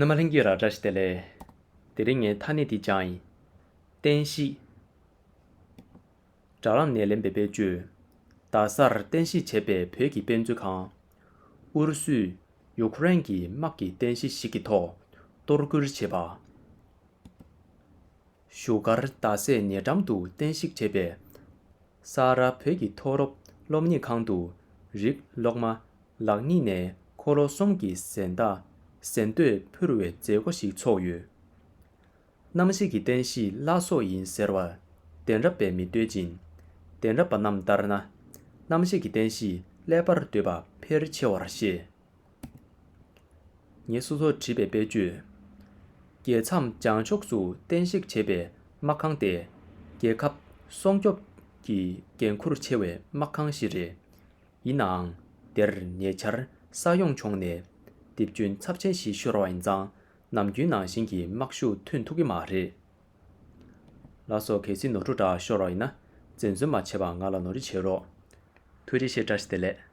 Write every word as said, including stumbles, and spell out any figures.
རྣམ་པ་ལྷན་རྒྱས་ར་བཀྲ་ཤིས་བདེ་ལེགས། དེ་རིང་ངས་ཐ་སྙད་འདི་སྦྱང་ཡིན། བསྟན་བཤིག་དྲ་ལམ་ནས་ལེན་པའི་དཔེར་བརྗོད། རྡ་སར་བསྟན་བཤིག་བྱས་པའི་བོད་ཀྱི་དཔེ་མཛོད་ཁང་། ཨུ་རུ་སུས་ཡུཀ་རེན་གྱི་དམག་གི་རྟེན་གཞི་ཞིག་གི་ཐོག་གཏོར་རྒོལ་བྱས་པ། བཞུགས་སྒར་རྡ་སའི་ཉེ་འགྲམ་དུ་བསྟན་བཤིག་བྱས་པའི་ས་རཱ་བོད་ཀྱི་མཐོ་སློབ་སློབ་གཉེར་ཁང་དུ་རིགས་སློབ་མ་ལག་གཉིས་ནས་འཁོར་ལོ་གསུམ་གྱི་གཟེངས་རྟགས་གཟེངས་བསྟོད་ཕུལ་བའི་མཛད་སྒོ་ཞིག་ཚོགས་ཡོད། རྣམ་ཤེས་ཀྱི་རྟེན་གཞི་བླ་སྲོག་ཡིན་ཟེར་བ་གདན་རབས་པས་མི་འདོད་ཅིང་། གདན་རབས་པ་རྣམས་ལྟར་ན། རྣམ་ཤེས་ཀྱི་རྟེན་གཞི་ཀླད་པར་འདོད་པ་ཕལ་ཆེ་བར་བཤད། ངས་སོ་སོར་བྲིས་པའི་དཔེར་བརྗོད། རྒྱལ་མཚམས་བྱང་ཕྱོགས་སུ་བསྟན་བཤིག་བྱས་པའི་དམག་ཁང་དེ། རྒྱལ་ཁབ་སྲུང་སྐྱོབ་ཀྱི་འགན་འཁུར་ཆེ་བའི་དམག་ཁང་ཞིག་རེད། ཡིན་ནའང་། དེར་ཉེ་ཆར་ས་ཡོམ་བྱུང་ནས། རྡིབ་སྐྱོན་ཚབས་ཆེན་ཞིག་ཤོར་བ་ཡིན་ཙང་། ནམ་རྒྱུན་ནང་བཞིན་གྱི་དམག་ཤུགས་ཐོན་ཐུབ་ཀྱི་མ་རེད། ལགས་སོ། གལ་སྲིད་ནོར་འཁྲུལ་འདྲ་ཤོར་བ་ཡིན་ན། འཛེམ་ཟོན་མ་བྱེད་པར་ང་ལ་ནོར་འཁྲུལ་བྱེད་རོགས། ཐུགས་རྗེ་ཆེ། བཀྲ་ཤིས་བདེ་ལེགས།